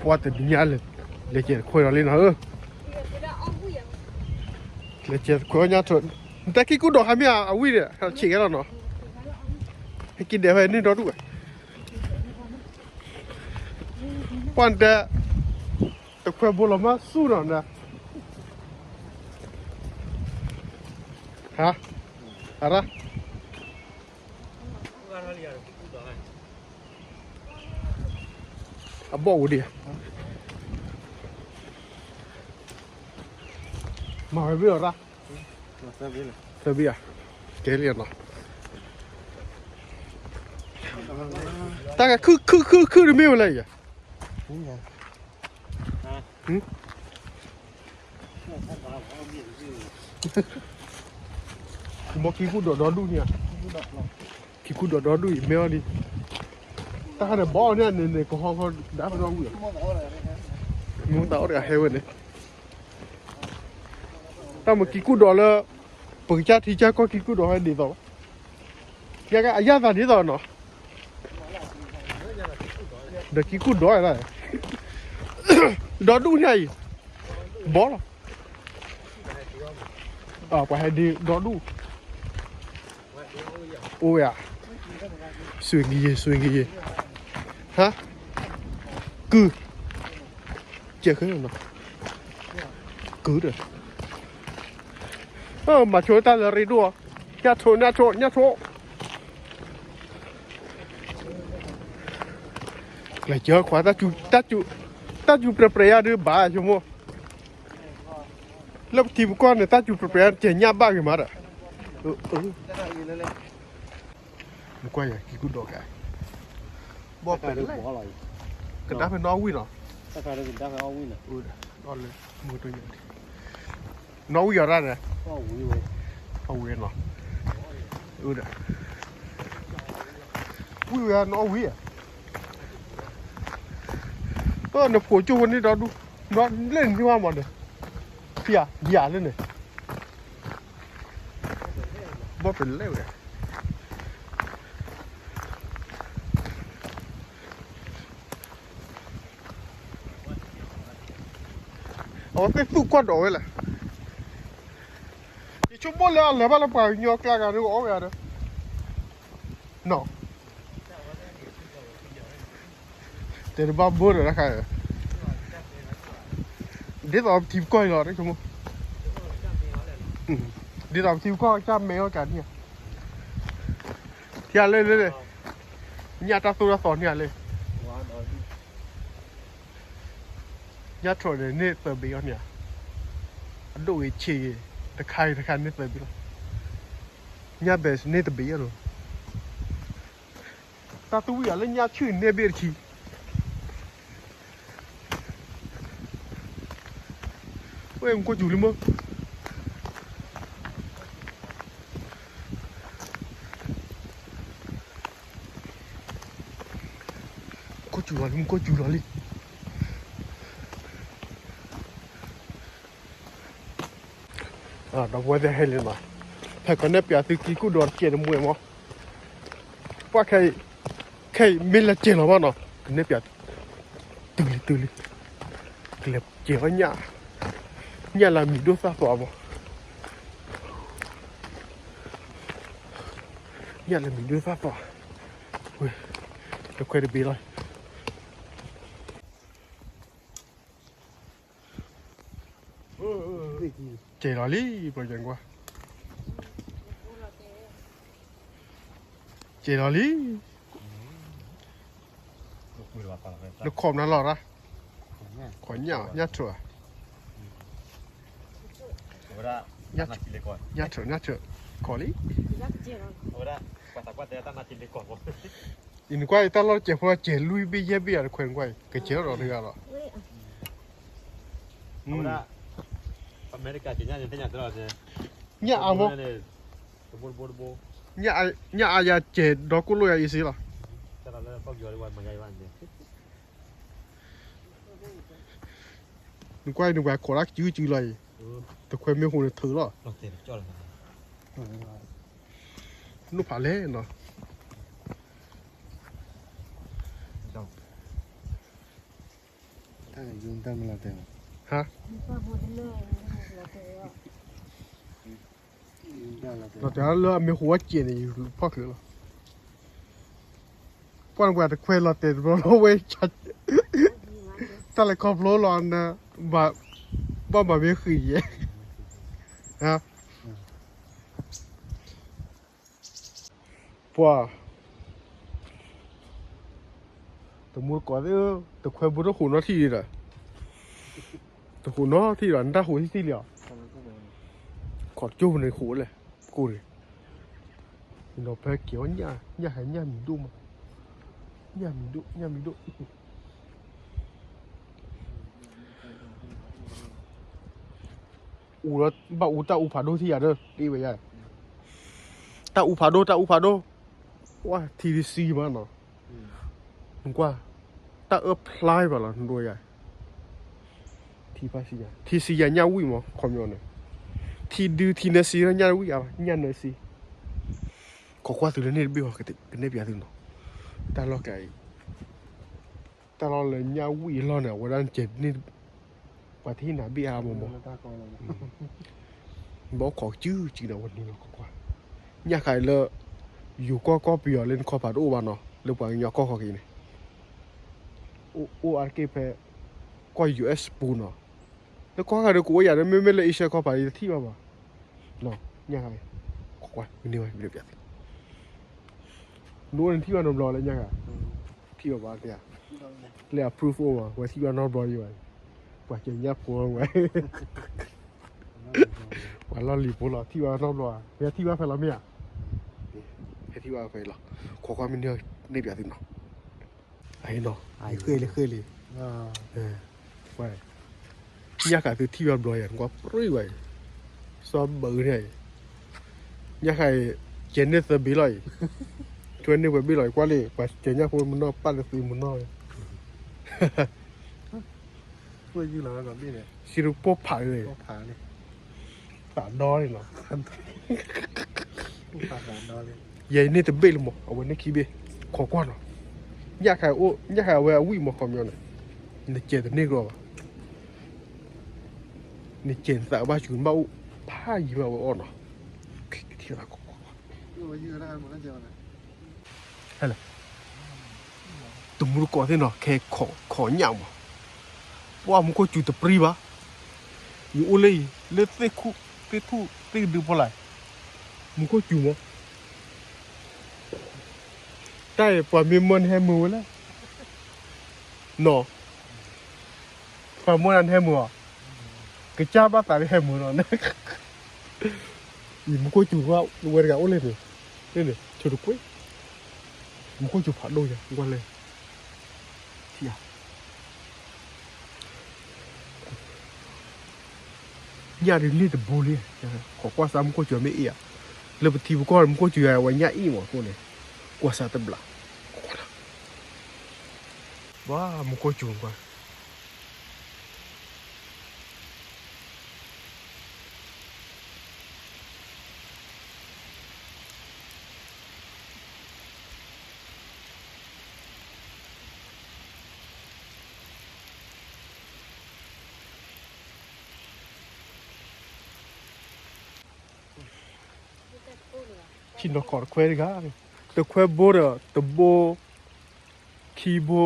ဝဲတနံၤညါလဲၤ လဲၤကဲတခွဲးဒီးလံနီၤဧၢ, လဲၤကဲတခွဲးညါထိး, နတဲကံၢ်ကူၣ်ဒိးဟဲမ့ၢ်အဝံၣ်ဒီး ဆံးကဲလီၤနီၤ, ဟဲက့ၤဒဲးဖဲန့ၣ်ဒီဒူၣ်ဝဲ, ပှၢ်နတဲ တခွဲးဘိလီၤမၢ်ဆူၣ်နီၤနၤ, ဟါ, အရၣ် အဘီၣ်အိၣ်ဒံးဧါ, မၤဝဲဘ့ၣ်အီၤရၣ်, သၢဘ့ၣ်ဧါ, ကဲလံနီၤ, တၢ်ကခုၣ်ခုၣ်ခုၣ်ခုၣ်တမ့ၢ်ဝဲလဲၣ်ယၤ, မ့ၢ်ကံၢ်ကူၣ်ဒိးဒီဒူၣ်န့ၣ်ဧါ, ကံၢ်ကူၣ်ဒိးဒီဒူၣ်အံၤ မ့ၢ်အီၤဒံး, တၢ်ခါန့ၣ်ဘီန့ၣ်န့ၣ်န့ၣ် ကဟီခီဒၣ်ဖဲနီၣ်ဝံၣ်အီၤ, မ့ၢ်တၢ်အီၣ်တဂၤဟဲဝဲန့ၣ်, တၢ်မ့ၢ်ကံၢ်ကူၣ်ဒိးလၢ ပကစၢ်ထံကၢ်ကီၢ်ကံၢ်ကူၣ်ဒိးဟဲဒ်သိးဘၣ်, ယကအယၣ်သးဒ်သိးနီၤ, ဒီးကံၢ်ကူၣ်ဒိးဒၣ်, ဒီဒူၣ်န့ၣ်အံၤ, ဘီလီၤ, ပှၤဟဲဒ့ဒီဒူၣ် အိၣ်ဝဲဧါ, စွ့ကယ့ၤ စွ့ကယ့ၤ, ဟါ, ကုၢ်, ကဲးဃဲနီၤ, ကုၢ်ဒီး, မၤဆိတၢ်လၢရ့ဒိၣ်, ညၣ်ထိး ညၣ်ထိး ညၣ်ထိး, ကလဲၤကၢခွါ, တၢ်စူၤပြဲးပြဲးယါဒုးဘၣ်ဆိကမိၣ်, လၢပထံပကီၢ်န့ၣ် တၢ်စူၤပြဲးပြဲးယါ ကဲညၣ်ဘၣ်ဂ့ၤမးဒီး, နကွၢ်ယၤ ကံၢ်ကူၣ်ဒိးကါ, ဘီၣ်ပဲာ်လဲၣ်, ကဒါဖဲနီၣ်ဝံၣ်နီၤ, နီၣ်ဝံၣ်အီၤဒၣ်န့ၣ်, အဝံၣ်နီၤ, ဝံၣ်ဝဲနီၣ်ဝံၣ်ဧါ, နဖိကၠိဖိန့ၣ်ဒီဒူၣ်, လၢန့ၣ်ဘၣ်မးဒီး, ဖံဧါ ယၤလၢန့ၣ် ဘီၣ်ပဲာ်လဲၣ်ဝဲ, အဝဲသ့ၣ်သူၣ်ကွၢ်ဒိးဝဲလဲၣ်, ယဆိကမိၣ်လၢအလဲၤဘၣ်လၢပှၤကညီကျါဂၤဒီးအီၣ်ဝဲဧါဒီး, နီၤ တဲတဘၣ်ဘၣ်ဒီးတခါ, ဒ်သိးပထံပကီၢ်အံၤလီၤ, ဒ်သိးပထံပကီၢ်ကစၢ်မဲအီၣ်ကးန့ၣ်ဧါ, ထံၣ်လၢလၢ, ညၣ်တၢ်သိၣ်တၢ်သီန့ၣ်ဧါလၢ, ညၣ်ထိးန့ၣ်န့ၢ်သၢဘ့ၣ်အီၤန့ၣ်ဧါ, အဒိၣ်ဂ့ၤဆံးဂ့ၤ, တခါဂ့ၤတခါန့ၢ်သၢဘ့ၣ်လီၤ, ညၣ်ဘဲန့ၢ်တဘ့ၣ်အီၤလီၤ, တၢ်သူၣ်ဝံၣ်အီၤလၢညၣ်ဆူၣ်န့ၢ်ဘ့ၣ်တခံ, ဝဲမူခိၣ်စူၤလံမ့ၢ်, မူခိၣ်စူၤလီၤလံ မူခိၣ်စူၤလီၤလံ, ဒီပုၢ်ဝဲၢ်သ့ၣ်ဟဲလံနီၤ, ဖဲကီးနဲၣ်ပၠးသုကံၢ်ကူၣ်ဒိးတကဲးတမှဲၤမး, ပှၢ်ခဲအံၤ, ခဲအံၤမ့ၢ်လဲၤကဲးလီၤဘၣ်နီၤ, ကနဲၣ်ပၠး, တုၤလံတုၤလံ, ကလဲၤကဲးအီၣ်ညၣ်, ညၣ်လၢအမံၤဒိၣ်သၣ်သွးမး, ညၣ်လၢအမံၤဒိၣ်သၣ်သွး, ဝဲ, တခွဲးတဘ့ၣ်လီၤ ကဲလီၤလံ, ပှၤကကွၢ်, ကဲလီၤလံ, နခိးမနုၤလီၤရၣ်, ခိးညၣ်, ညၣ်ထၢၣ်, ညၣ်ထၢၣ်, ညၣ်ထၢၣ်, ခိးလံ, အံၤနကွၢ်အံၤ တၢ်လီၢ်တစဲးဖိ ကဲးလွံၢ်ဘ့ၣ်ယဲၢ်ဘ့ၣ်ယၤတခွဲးနကွၢ်အံၤ ကကဲထီၣ်ဒီးတဂၤလီၤ, အမဲရကၤကဲညၣ်န့ၣ် သ့ၣ်ညါတလီၤ, ညၣ်အါမး, ညၣ်အါယၤကဲးဒီကိၣ်လိၣ်ယၤအံၤစ့လီၤ, နကွၢ်အံၤ နပှၤခိးတၢ်ကစုကစုလီၤအံၤ, တခွဲးမ့ၢ်ဟူးန့ၣ်ထုးလီၤ, နိၣ်ဖးလဲၣ်နီၤ ဒီး ဟါ, လီၤတဲာ်လၢအမ့ၢ်ဟူးဝဲစဲးန့ၣ် ယဖီၣ်ချုးလီၤ. ပှၢ်နပှၤတခွဲလီၤတဲာ်တဘျီလီၤဝဲ, တၢ်လဲၤခီဖျိလီၤန, ဘၣ်မၤမ့ၢ်ဃံးယဲ, ဟါ. ပှၤ, တမူတကိးသ့ၣ်ဧၢ, တခွဲဘိတဟူးနီထံၣ်ဒီး, တဟူးနီထံၣ်ဒီး နတၢ်ဟူးဟံၣ်သ့ၣ်လံဧါ, ခိးကၠိၢ်ပူၤန့ၣ်ဟူးလၢ, ကိၢ်န့ၣ်, ဒီးဖဲက့ၤအီၣ်ညၣ်, ညၣ်ဟဲညၣ်မံၤဒိၣ်မး, ညၣ်မံၤဒိၣ်, ညၣ်မံၤဒိၣ် အူလီၤ, ဘၣ်အူတၢ်အူဖးဒိၣ်ထံၣ်ယၤဒီး တ့ဝဲယၤ, တၢ်အူဖးဒိၣ် တၢ်အူဖးဒိၣ်, ဝဲထံတဆံမးနီၤ, နကွၢ်, တၢ်အၢၣ်ဖျါဘၣ်လီၤ နဒိယၤ, ထံဖးဆံယၤ, ထံဆံယၤညၣ်ဝံၣ်မး ခီပညီန့ၣ်, ထံဒုထံနၢဆံညၣ်ဝံၣ်ဧါ, ညၣ်နၢဆံ, ခိးကွၢ်သုလၢန့ၣ်တဘ့ၣ်အီၤ ကနဲၣ်ပၠးသုနီၤ, တၢ်လီၢ်ကါအံၤ တၢ်လီၢ်လၢညၣ်ဝံၣ်အလီၢ်န့ၣ် အဝဲဒၣ်ကဲန့ၣ်, ပှၤထံၣ်နၤဘ့ၣ်အါမးမး, ဘၣ်အိၣ်ခိးစုစုဒီးဝဲန့ၣ်လီၤ ခိးကွၢ်, ညၣ်ဃါအံၤလၢ, ယိၤကီၢ်ကီၢ်ပယီၤလၢနခီဖးတအိၣ်ဘၣ်နီၤ လၢပှၤကညီကီၢ်ခီက့ၤန့ၣ်, အိၣ်အါတက့ၢ်ဖဲ, ကီၢ် U S ပူၤနီၤ, လၢကီၢ်ခါဒီးကအိၣ်ယၤဒီး မ့မ့ၢ်လၢ Asia ခီဖးအံၤတထံၣ်ဘၣ်ဘၣ်, ညၣ်ဃါအံၤ, ခိးကွၢ် မ့ၢ်န့ၢ်ဝဲ မ့ၢ်န့ၢ်ပၠးသု နအိၣ်နထံၣ်ဘၣ်နီတဘျီလၢညါဂၤ, ထံၣ်ဘၣ်ဘၣ်, လၢအ proof အိၣ်မး ဝဲထံၣ်ဘၣ်နီတဘျီယံၤဘၣ်, ပှၤကဲညၣ်ဖိဝဲ, ပှၤလီၢ်လံၤဖိလီၤ ထံၣ်ဘၣ်နီတဘျီ, ဟဲထံၣ်ဘၣ်ဖဲလီၤမ့ၢ်ဧါ, ဟဲထံၣ်ဘၣ်ဖဲလီၤ, ခိးကွၢ်မ့ၢ်န့ၢ်ပၠးသုနီၤ, အံၤနီၤ, ဃ့ၢ်လံ ဃ့ၢ်လံ, ညၣ်ဃါသုထံၣ်ဘၣ်ဘျီယၤ နကွၢ်ပြံဝဲအံၤ, စီၤဘၢန့ၣ်အံၤ, ညၣ်ဃါအံၤ, ကဲန့ၢ်သၢဘ့ၣ်လီၤအံၤ, ကဲန့ၢ်ပှဲၤဘ့ၣ်လီၤအံၤ ကွၢ်လံ ပှၤကဲညၣ်ဖိမနီၢ် ပာ်လၢသုမနီၢ်, စံရူပိၢ်ဖးလံ, သးဒီန့ၣ်လီၤ ယဲအံၤန့ၢ်တဘ့ၣ်လံမး အဝဲန့ၢ်ခံဘ့ၣ်, ခိးကွၢ်နီၤ, ညၣ်ဃါအိၣ် ညၣ်ဃါအဝဲအဝံၣ်မး ခီပညီန့ၣ်, နကဲတန့ၢ်ကဒီးဘၣ်, နကဲနသးဘၣ်စူၤ နဘၣ်အိၣ်ဖးယံၤမး အဝဲအီၣ်နီၤ, ဟဲလၢ တမူတကိးသ့ၣ်နီၤ ခဲခိးညၣ်မး, ပှၢ်မူခိၣ်စူၤတပြံဘၣ်, ယအိၣ်လၢအံၤ လၢသ့ၣ်ခူၣ်သ့ၣ်ထူၣ်သ့ၣ်ကဒုဖိလာ်, မူခိၣ်စူၤမး, တၢ်အံၤပှၤမ့ၢ်မၢနဟဲမုာ်ဝဲလဲၣ်, နီၤ, ပှၤမၢနၤနဟဲမုာ်အီၤ, ကစၢ်ဘၣ်သးလၢဟဲမုာ်နီၤ, အံၤမူခိၣ်စူၤဝဲတဂၤအိၣ်လၢန့ၣ်, ဆိတကွ့ၢ်, မူခိၣ်စူၤဖးဒိၣ်ယၤ ကွၢ်လဲၣ်, ထံၣ်ဧါ ညၣ်ဒုးန့ၢ်တဘိလံ, ခိးကွၢ်စၢ်မူခိၣ်စူၤမ့ၢ်အ့ၣ်ဧါ, လၢပထံပကီၢ်မူခိၣ်စူၤယၤဝဲညၣ်အ့ၣ်မးအဃိန့ၣ်, ကွၢ်စၢ်တဘျီ, ဘၣ်မူခိၣ်စူၤကွၢ်, ဆံၣ်နီၤခိးတခွဲတဂၤ, တခွဲဘိဒီးတဘိ, ခံဘိ,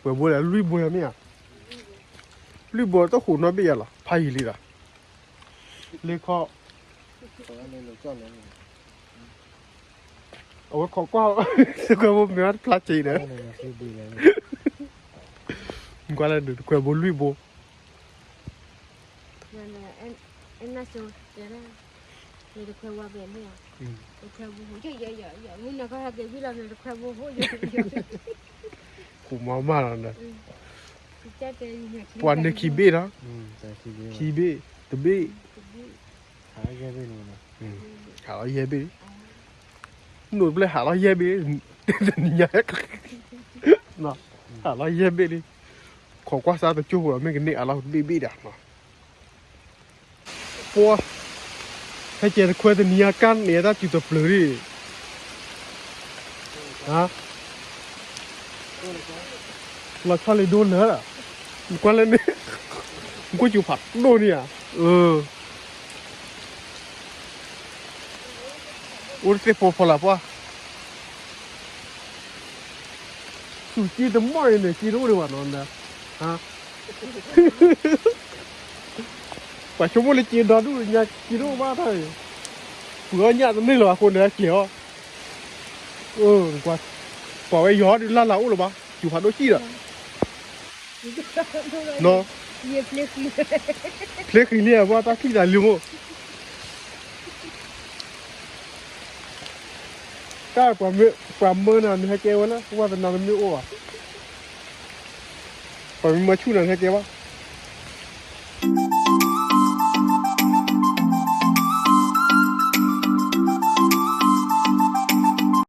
ပှဲၤဘိဒီးလွံၢ်ဘိယၤမ့ၢ်ဧါ, လွံၢ်ဘိတဟူးနီတဘ့ၣ်ယၤလီၤ ဖးယံာ်လံဒီး, လ့ခီ အဝဲခိးကွၢ်, တခွဲဘိမ့ၢ်ဝဲတဖျါစ့ဒီး, ကွၢ်လၢတခွဲဘိလွံၢ်ဘိ, ဃူမၤမၢ်လီၤဒီး, ပှၤန့ၢ်ခံဘ့ၣ်ဒီး, ခံဘ့ၣ်, တဘ့ၣ်, ဟးလီၤယဲၢ်ဘ့ၣ်, နိၣ်တဘျဲၣ်ဟးလီၤယဲၢ်ဘ့ၣ်, တနံၤညါ, ဟးလီၤယဲၢ်ဘ့ၣ်လံ, ခိးကွၢ်စၢ်တကၠိၢ်ဖိဒီး မ့ၢ်ကန့ၢ်အါလီၤတဘ့ၣ်ဘ့ၣ်ဒီး ပှၤ, ဟဲကဲတခွဲတနံၤညါကၢ်န့ၣ် တၢ်စူၤတပျၢၤလံ, လီၤဆီလံဒိလၢာ်လီၤ, နကွၢ်လၢန့ၣ်, နကွၢ်စူၤဖးဒိၣ်န့ၣ်ဧါ, အိၣ်တသ့ၣ်ဖိဖီလာ်ပှၢ်, စူၤက့တမီၢ်အံၤန့ၣ် က့တအိၣ်ဒံးဘၣ်နီၤ, ပှၤဆိကမိၣ်လၢက့ဒီဒူၣ်ညါ က့တအိၣ်ဘၣ်တၢ်အံၤ, ပှၤအီၣ်ညၣ်တန့ၢ်လၢၤဘၣ်အဃိန့ၣ် က့ၤအီၤ, ကွၢ်ဝဲယီၤဒုးလၢ်လၢ်အိၣ်လၢၤဘၣ် စူၤဖးဒိၣ်စံၣ်ဒီး ဖျ့ဃံၤလံဧါ ပှၤတၢ်ချံၣ်သးလံမိၢ်, တၢ်ပှၤမၢနၤနဟဲကဲဝဲလၢ ဝဲသနာ်တမ့ၢ်အိၣ်ဘၣ်, ပှၤမ့ၢ်မၤဆူၣ်နၤနဟဲကဲဘၣ်